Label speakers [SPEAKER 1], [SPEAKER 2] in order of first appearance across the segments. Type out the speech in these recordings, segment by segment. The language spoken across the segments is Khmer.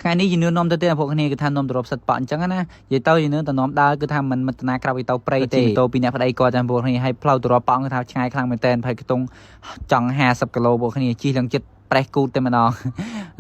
[SPEAKER 1] ថ្ងៃនេះយឺននាំទៅទេពួកគ្នាគឺថានាំទៅរកផ្សិតប៉ក់អញ្ចឹងណានិយាយទៅយឺនទៅនាំដើរគឺថាមិនមិត្តណាក្រៅពីទៅព្រៃទេទៅពីអ្នកប្តីគាត់ចាំពួកគ្នាឲ្យផ្លូវទៅរកប៉ក់គឺថាឆ្ងាយខ្លាំងមែនតើហើយខ្ទង់ចង់50គីឡូពួកគ្នាជិះឡើងចិត្តប្រេះគូតតែម្ដង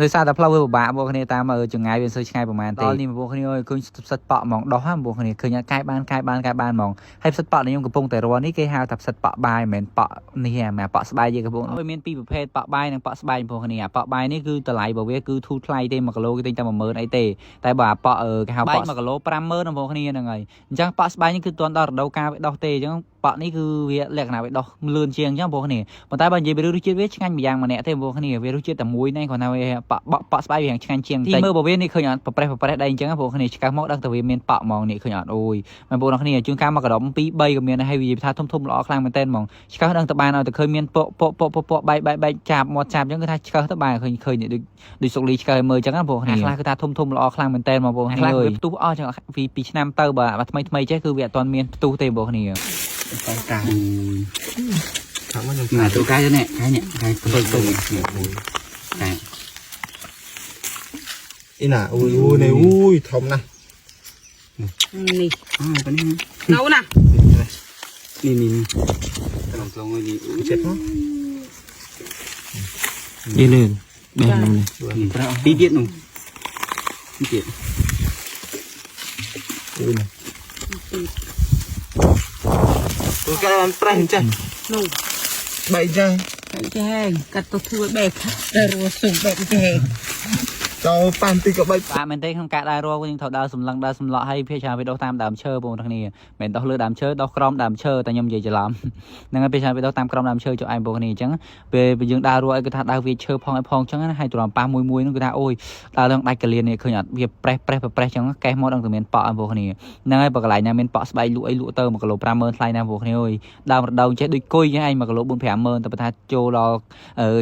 [SPEAKER 1] ដោយសារតែផ្លូវវាពិបាកពួកគ្នាតាមចង្ងាយវាមិនសូវឆ្ងាយប្រហែលទេដល់នេះពួកគ្នាអើយឃើញផ្សិតប៉ក់ហ្មងដោះហ្នឹងពួកគ្នាឃើញកែបានកែបានកែបានហ្មងហើយផ្សិតប៉ក់ដែលខ្ញុំកំពុងតែរស់នេះគេហៅថាផ្សិតប៉ក់បាយមិនមែនប៉ក់នេះទេអាប៉ក់ស្បែកយើងកំពុងវាមានពីរប្រភេទប៉ក់បាយនិងប៉ក់ស្បែកពួកគ្នាអាប៉ក់បាយនេះគឺតម្លៃរបស់វាគឺធូរថ្លៃទេ1គីឡូគេទិញតែ10000អីទេតែបើអាប៉ក់គេហៅប៉ក់1គីឡូ50000បងប្អូនគ្នាហ្នឹងហើយអញ្ចឹងប៉ក់ស្បែកនេះគឺទាន់ដល់រដូវកាលវាដោះទេអញ្ចឹងប៉ក់នេះគឺវាលក្ខណៈវាដោះលឿនជាងអញ្ចឹងបងប្អូនគ្នាប៉ុន្តែបើនិយាយពីរសជាតិវាឆ្ងាញ់ម្យ៉ាងម្នាក់ទេបងប្អូនគ្នាវារសជាតិតែមួយនេះគ្រាន់តែវាប៉ក់បក់ប៉ក់ស្បែកវាឆ្ងាញ់ជាងតិចមើលបើវានេះឃើញអត់ប្រប្រេះប្រប្រេះដែរអញ្ចឹងបងប្អូនគ្នាឆ្កឹះមកដឹងតែវាមានប៉ក់ហ្មងនេះឃើញអត់អូយបងប្អូនគ្នាជួនកាលមកកដុំ2 3ក៏មានដែរហើយវាថាធំធំល្អខ្លាំងមែនតើហ្មងឆ្កឹះដឹងតែបានឲ្យតែឃើញមានពកពកពកពកបែកបែកបែកចាប់មាត់ចាប់អញ្ចឹងគឺថាឆ្កឹះទៅបានឃើញឃើញដូចដូចសុកលីឆ្កឹះឲ្យមើលអញ្ចឹងណាបងប្អូនគ្នាខ្លះគឺថាធំធំល្អខ្លាំងមែនតើបងប្អូនគ្នាវាផ្ទុះអស់អញ្ចឹងពីពីឆ្នាំទៅបើថ្មីថ្មីចេះគឺវាអត់ទាន់មានផ្ទុះទេបងប្អូនគ្នា
[SPEAKER 2] តែកា
[SPEAKER 3] ខាងមកខ្ញុំ
[SPEAKER 2] mà tôi cái này cái này cái tôi tôi cái
[SPEAKER 3] អ៊ីណាអូយអូយនេះអូយធំណាស់
[SPEAKER 4] នេះ
[SPEAKER 2] à cái này
[SPEAKER 4] នៅណា
[SPEAKER 2] นี่นี่นี่ตลงตรงเลยนี่
[SPEAKER 3] ចិត្តមក
[SPEAKER 5] យីលឿនបេះនោះ
[SPEAKER 2] ទីទៀតនោះទីទៀត
[SPEAKER 3] អូយនេះទូកាបានប្រេះអញ្ចេះ
[SPEAKER 4] នោះ
[SPEAKER 3] បែកចេះ
[SPEAKER 4] ចេះកាត់ទៅធ្វើបែបតែរស់សុំបែបចេះ
[SPEAKER 3] ចូលប៉ាន់ទីក៏បែក
[SPEAKER 1] បាក់មែនទេក្នុងការដើររកយើងត្រូវដើរសម្លឹងដើរសម្លក់ហើយភាគច្រើនវាដុះតាមដើមឈើបងប្អូនគ្នាមិនដុះលើដើមឈើដុះក្រោមដើមឈើតែខ្ញុំនិយាយច្រឡំហ្នឹងហើយភាគច្រើនវាដុះតាមក្រោមដើមឈើចុះឯងបងប្អូនគ្នាអញ្ចឹងពេលយើងដើររកអីគឺថាដើរវាឈើផងអីផងអញ្ចឹងណាហើយទ្រាំប៉ះមួយមួយហ្នឹងគឺថាអូយដើរឡើងដាច់កលៀននេះឃើញអត់វាប្រេះប្រេះប្រេះអញ្ចឹងកេះមកដឹងតែមានប៉ក់ឯងបងប្អូនគ្នាហ្នឹងហើយបើកន្លែងណាមានប៉ក់ស្បែកលក់អីលក់ទៅ1គីឡូ50000ថ្លៃណាបងប្អូនគ្នាអើយដើមរដូវចេះដូចគុយអញ្ចឹងឯង1គីឡូ4 50000តែបើថាចូលដល់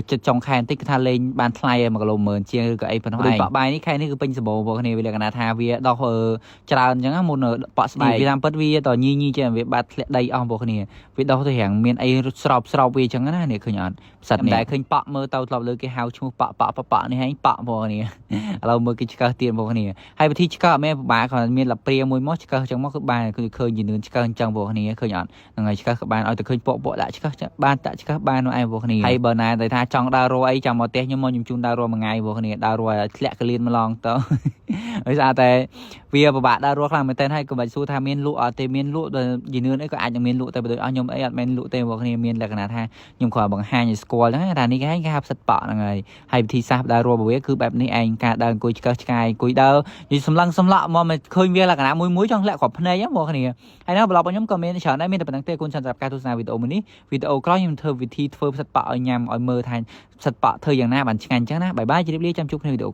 [SPEAKER 1] ចិត្តចុងខែបន្តិចគឺថាលេងបានថ្លៃ1គីឡូ10000ជាងឬក៏អីប៉ុណ្ណោះឯងប៉ក់បាយនេះខែនេះគឺពេញសម្បូរបងគ្នាវាលក្ខណៈថាវាដោះច្រើនអញ្ចឹងមុនប៉ក់ស្បែកវាតាមពិតវាតញីញីជាងវាបាត់ធ្លាក់ដីអស់បងគ្នាវាដោះទៅរាងមានអីស្រោបស្រោបវាអញ្ចឹងណានេះឃើញអត់ផ្សិតនេះតែឃើញប៉ក់មើលទៅធ្លាប់លើគេហៅឈ្មោះប៉ក់ប៉ក់ប៉ក់នេះឯងប៉ក់បងគ្នាឥឡូវមើលគេឆ្កឹះទៀតបងគ្នាហើយវិធីឆ្កឹះអត់មានពិបាកគ្រាន់តែមានលាព្រាមួយមកឆ្កឹះអញ្ចឹងមកគឺបានគឺឃើញជានឿនឆ្កឹះអញ្ចឹងបងគ្នាឃើញអត់ ហ្នឹងហើយឆ្កឹះក៏បានឲ្យតែឃើញពកពកដាក់ឆ្កឹះបានដាក់ឆ្កឹះបាននោះឯងបងគ្នាហើយបើណាតែថាចង់ដើររកអីចាំមកផ្ទះខ្ញុំមកខ្ញុំជូនដើររកមួយថ្ងៃបងគ្នាដើររកឲ្យធ្លាក់កលៀនម្លងទៅ ដោយសារតែវាពិបាកដើររកខ្លាំងមែនទែនហើយកុំបាច់សួរថាមានលក់អត់ទេមានលក់ដល់យីនឿនអីក៏អាចនឹងមានលក់តែបើដូចអស់ខ្ញុំអីអត់មានលក់ទេបងគ្នាមានលក្ខណៈថាខ្ញុំគ្រាន់បង្ហាញឲ្យស្គាល់ហ្នឹងថានេះគេហៅគេហៅផ្សិតប៉ក់ហ្នឹងហើយហើយវិធីសាស្ត្រដើររករបស់វាគឺបែបនេះឯងការដើរអង្គុយឆ្កឹះឆ្កាយអង្គុយដើរនិយាយសម្លឹងសម្លក់មកមិនឃើញវាលក្ខណៈមួយមួយចង់ធ្លាក់គ្រាប់ភ្នែកហ្នឹងបងគ្នា ហើយនៅប្លុករបស់ខ្ញុំក៏មានច្រើនដែរមានតែប៉ុណ្្នឹងទេគុណច្រើនសម្រាប់ការទស្សនាវីដេអូមួយនេះវីដេអូក្រោយខ្ញុំធ្វើវិធីធ្វើផ្សិតប៉ក់ឲ្យញ៉ាំឲ្យមើលថាផ្សិតប៉ក់ធ្វើយ៉ាងណាបានឆ្ងាញ់អញ្ចឹងណាbye bye ជម្រាបលាចាំជួបគ្នាវីដេអូក្រោយ។